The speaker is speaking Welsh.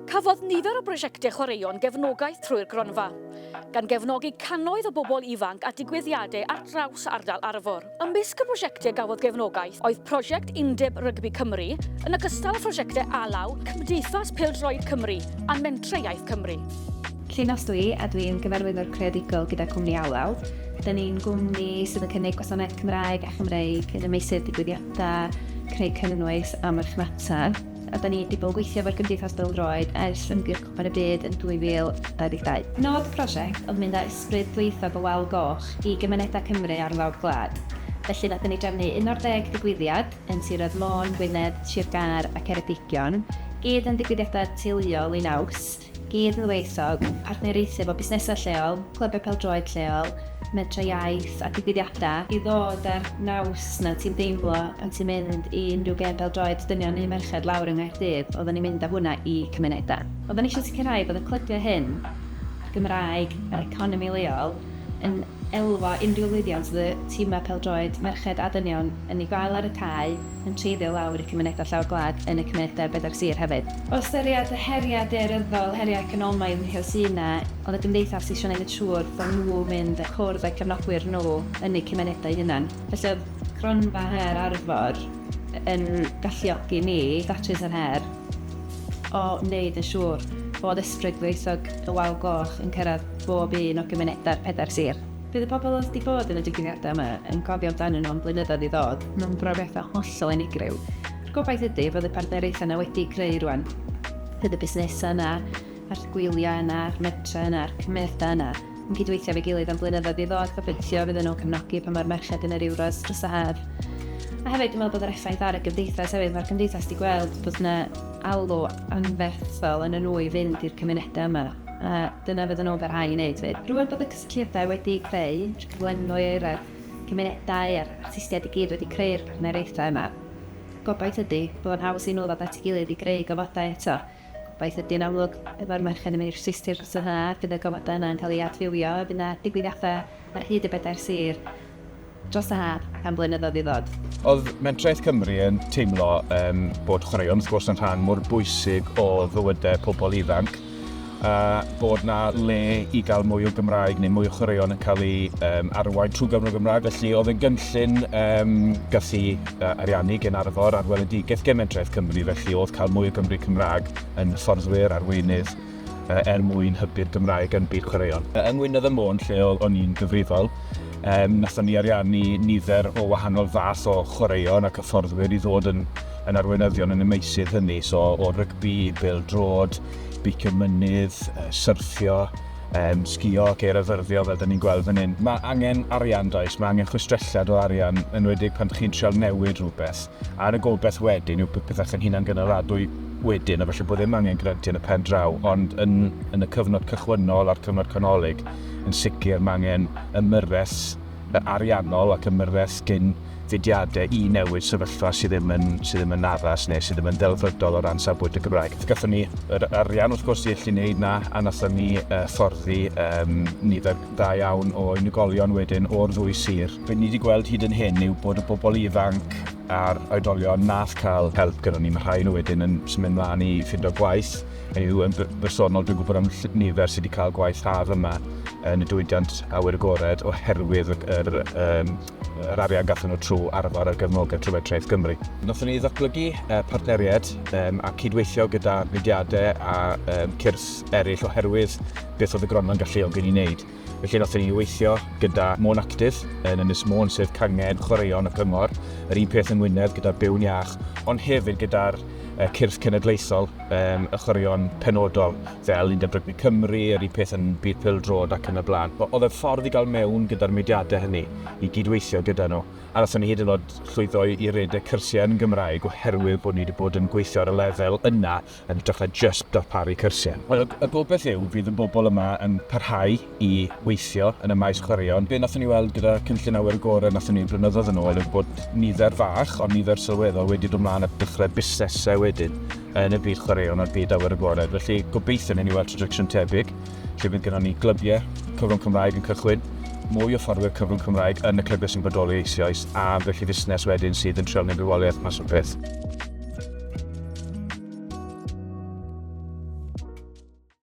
Cafodd nifer o brosiectau chwaraeon gefnogaeth trwy'r gronfa, gan gefnogi cannoedd o bobl ifanc a digwyddiadau ar draws ardal Arfor. Ymysg y prosiectau gafodd gefnogaeth oedd Prosiect Undeb Rygbi Cymru, yn ogystal â phrosiectau Alaw, Cymdeithas Pêl-droed Cymru a Mentrau Iaith Cymru. Llinos dw i, a dw i'n gyfarwyddwr creadigol gyda cwmni Alaw. Dyn ni'n gwmni sydd yn cynnig gwasanaeth Cymraeg a Chymreig yn y meysydd digwyddiadau, creu cynnwys a marchnata. A da ni wedi bod yn gweithio efo'r Gymdeithas Bêl-droed ers ymgyrch Cwpan y Byd yn 2022. Nod y prosiect oedd mynd â ysbryd dwyieithog y Wal Goch i gymunedau Cymru ar lawr gwlad. Felly nathon ni drefnu 11 digwyddiad yn siroedd Môn, Gwynedd, Sir Gâr a Ceredigion, gyd yn ddigwyddiadau teuluol eu naws. Gyd yn ddwyieithog, partneriaethu efo busnesau lleol, clybiau pêl-droed lleol, mentrau iaith a digwyddiadau i ddod â'r naws 'na ti'n deimlo pan ti'n mynd i unrhyw gêm pêl-droed dynion neu merched lawr yng Nghaerdydd, oedden ni'n mynd â hwnna i cymunedau. Oedden ni eisiau sicrhau bod y clybiau hyn, a'r Gymraeg, a'r economi leol, yn elwa unrhyw lwyddiant oedd y timau pêl-droed merched a dynion yn ei gael ar y cae, yn treiddio lawr i'r cymunedau llawr gwlad yn y cymunedau bedair sir hefyd. O ystyried y heriau daearyddol, heriau economaidd yn lle sy 'na, oedd y gymdeithas eisiau gwneud yn siŵr bod nhw'n mynd a cwrdd â'u cefnogwyr nhw yn eu cymunedau eu hunain. Felly oedd Cronfa Her Arfor yn galluogi ni ddatrys yr her o wneud yn siŵr bod ysbryd ddwyieithog y Wal Goch yn cyrraedd bob un o gymunedau'r pedair sir. Bydd y pobl oedd 'di bod yn y digwyddiadau yma yn cofio amdanyn nhw am blynyddoedd i ddod. Mae'n brofiadau hollol unigryw. A'r gobaith ydy fod y partneriaethau yna wedi'u creu rwan. Bydd y busnesau yna, a'r gwyliau yna, a'r mentrau yna, a'r cymunedau yna yn cydweithio efo'i gilydd am blynyddoedd i ddod. Gobeithio fydden nhw'n cefnogi pan mae'r merched yn yr Euros dros y haf. A hefyd dwi'n meddwl bod yr effaith ar y gymdeithas hefyd, mae'r gymdeithas wedi gweld bod yna alw anferthol yn y nhw i fynd i'r cymunedau yma. A dyna fydden nhw'n parhau i wneud 'fyd. Rŵan bod y cysylltiadau wedi'u creu, trwy cyflenwyr a'r cymunedau a'r artistiaid i gyd wedi creu'r partneriaethau yma, gobaith ydy bod o'n haws i nhw ddod at ei gilydd i greu gofodau eto. Gobaith ydy yn amlwg efo'r merched yn mynd i'r Swistir dros yr haf, bydd y gofodau yna yn cael eu adfywio a bydd 'na digwyddiadau ar hyd y bedair sir dros y haf am blynyddoedd i ddod. Oedd Mentrau Iaith Cymru yn teimlo um, bod chwaraeon wrth gwrs yn rhan mor bwysig o fywydau pobl ifanc a bod na le i gael mwy o Gymraeg neu mwy o chwaraeon yn cael ei um, arwain trwy gyfrwng y Gymraeg. Felly oedd yn gynllun um, gallu uh, ariannu gen Arfor ar weledigaeth gen Mentrau Iaith Cymru, felly oedd cael mwy o Gymry Cymraeg yn hyfforddwyr, arweinydd, er mwyn hybu'r Gymraeg yn byd chwaraeon. Yng Ngwynedd a Môn, lle o'n i'n gyfrifol, um, nathon ni ariannu nifer o wahanol fath o chwaraeon ac hyfforddwyr i ddod yn, yn arweinyddion yn y meysydd hynny, so o rygbi, bêl-droed, beicio mynydd, syrffio, um, sgio ac eirafyrddio fel da ni'n gweld fan hyn. Mae angen arian does, mae angen chwistrelliad o arian, yn enwedig pan chi'n trial newid rhywbeth. A'r y gobaith wedyn yw bod pethau yn hunan gynaladwy wedyn, a falle bod ddim angen grantiau yn y pen draw, ond yn, yn y cyfnod cychwynnol a'r cyfnod canolig, yn sicr mae angen ymyrraeth ariannol ac ymyrraeth gyn fudiadau i newid sefyllfa sydd ddim yn, sydd ddim yn addas neu sydd ddim yn ddelfrydol o ran safbwynt y Gymraeg. Gathon ni yr arian wrth gwrs i allu wneud na, a nathon ni uh, fforddi um, nifer dda iawn o unigolion wedyn o'r ddwy sir. Be ni wedi gweld hyd yn hyn yw bod y bobl ifanc a'r oedolion nath cael help gyda ni, mae rhai nhw wedyn yn symud mlaen i ffindo gwaith. Hynny yw, yn bersonol, dwi'n gwybod am nifer sydd wedi cael gwaith haf yma yn y diwydiant awyr agored oherwydd yr, um, yr arian gathon nhw trwy arfer ar gefnogaeth trwy Fentrau Iaith Gymru. Nathon ni ddatblygu partneriaid um, a cydweithio gyda mudiadau a um, cyrff eraill oherwydd beth oedd y gronfa'n galluogi ni wneud. Felly nathon ni weithio gyda Môn Actif yn Ynys Môn, sef cangen chwaraeon y cyngor, yr un peth yng Ngwynedd gyda Byw'n Iach, ond hefyd gyda'r cyrff cenedlaethol, um, y chwaraeon penodol, fel Undeb Rygbi Cymru, yr un peth yn byd pêl-droed ac yn y blaen. Oedd e'n ffordd i gael mewn gyda'r mudiadau hynny, i gydweithio gyda nhw. A nathon ni hyd yn oed llwyddo i redeg cyrsiau yn Gymraeg oherwydd bod ni wedi bod yn gweithio ar y lefel yna yn hytrach na jyst darparu cyrsiau. Wel, y gobaith yw fydd y bobl yma yn parhau i weithio yn y maes chwaraeon. Be wnaethon ni weld gyda cynllun awyr agored wnaethon ni blynyddoedd yn ôl yw bod nifer fach, ond nifer sylweddol wedi dod mlaen a dechrau busnesau wedyn yn y byd chwaraeon a'r byd awyr agored. Felly gobeithio wnawn ni weld trajectory tebyg, lle fydd gennon ni glybiau cyfrwng Cymraeg yn cychwyn, mwy o fforddwyr cyfrwng Cymraeg yn y clybiau sy'n bodoli eisoes, a felly fusnes wedyn sydd yn trial gwneud bywoliaeth mas o'r peth.